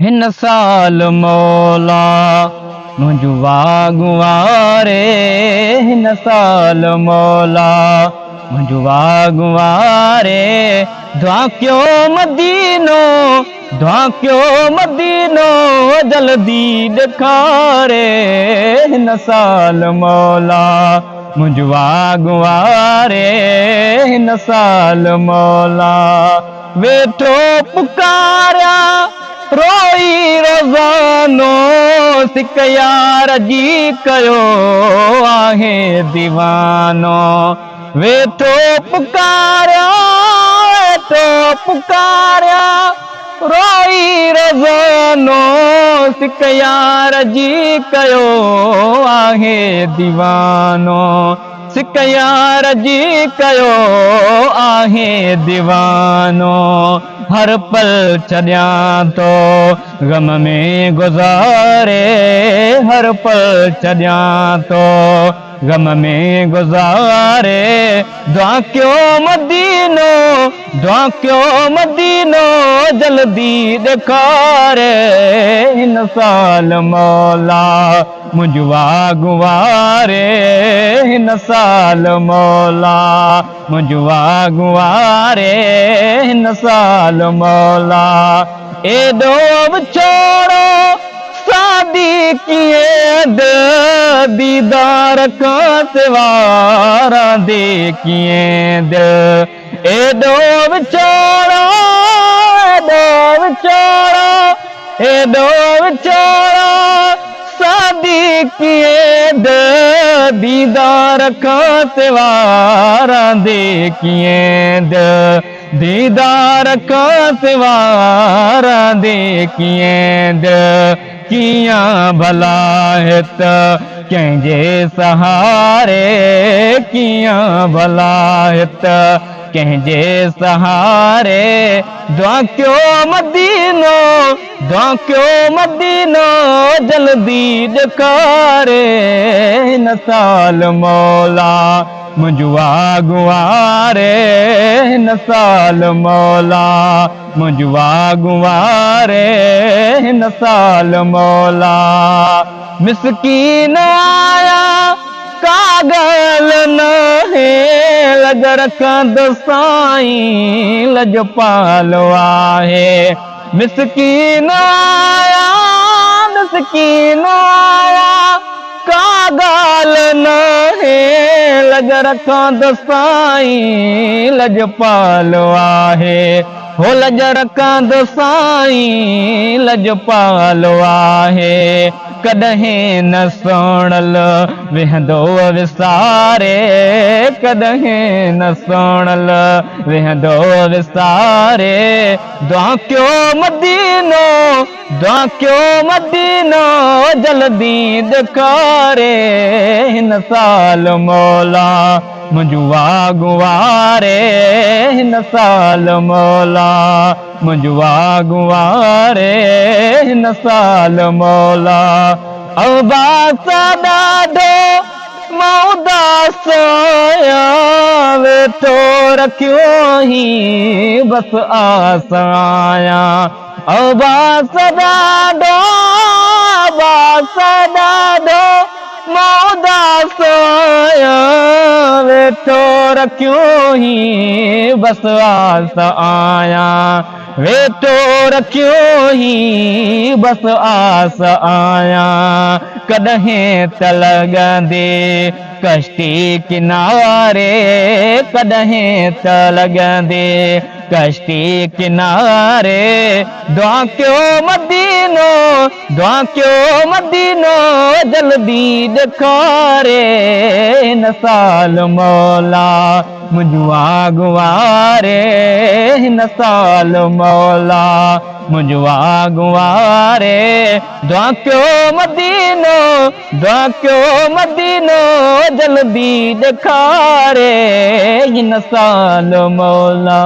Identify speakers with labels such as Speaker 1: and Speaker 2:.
Speaker 1: هن سال مولا منهنجون واڳون واري هن سال مولا منهنجون واڳون واري دعا ڪيو مدينو دعا ڪيو مدينو جلدي ڏيکاري هن سال مولا منهنجون واڳون واري هن سال مولا ويٺو پڪاريان روئي روزانو سڪ يار جي ڪيو آهي ديوانو ويٺو پڪاريان ويٺو پڪاريان روئي روزانو سڪ يار جي ڪيو آهي ديوانو. سڪ يار جي ڪيو آهي ديوانو هر پل ڇڏيان ٿو غم ۾ گذاري هر پل ڇڏيان ٿو غم ۾ گذاري دعا ڪيو مدينو دعا ڪيو مدينو جلدي ڏيکاري هن سال مولا منهنجون واڳون واري هن سال مولا منهنجون واڳون واري هن سال مولا ايڏو وڇوڙو سادي ڪيئن دل ديدار کان سوا رهندي ڪيئن دل ايڏو وڇوڙو ايڏو وڇوڙو ايڏو وڇوڙو سادي ڪيئن دل ديدار کان سوا رهندي ڪيئن دل ديدار کان سوا رهندي ڪيئن دل ڪيئن ڀلا هت ڪنهن جي سهاري ڪيئن ڀلا هت ڪنهن جي سهاري دعا ڪيو مدينو دعا ڪيو مدينو جلدي ڏيکاري هن سال مولا منهنجون واڳون واري هن سال مولا منهنجون واڳون واري هن سال مولا مسڪين آيان ڪا ڳالهه ناهي لڄ رکندو سائين لڄ پالو آهي مسڪين آيان مسڪين آيان ڪا ڳالهه ناهي لڄ رکندو سائين لڄ پالو آهي هو لڄ رکندو سائين لڄ پالو آهي ڪڏهن نه سهڻل ويهندو وساري ڪڏهن نه سهڻل ويهندو وساري دعا ڪيو مدينو دعا ڪيو مدينو جلدي ڏيکاري هن سال مولا منهنجون واڳون واري هن سال مولا منهنجون واڳون واري هن سال مولا عباس ڏاڍو مان اداس آهيان ويٺو رکيو آهين بس آس آهيان عباس ڏاڍو عباس ڏاڍو مان اداس آهيان ويٺو رکيو هين بس آس آهيان ويٺو رکيو هين بس آس آهيان ڪڏهن ته لڳندي ڪشتي ڪناري ڪڏهن ته لڳندي ڪشتي ڪناري دعا ڪيو مدينو دعا ڪيو مدينو جلدي ڏيکاري هن سال مولا منهنجون واڳون واري هن سال مولا منهنجون واڳون واري دعا ڪيو مدينو دعا ڪيو مدينو جلدي ڏيکاري هن سال مولا.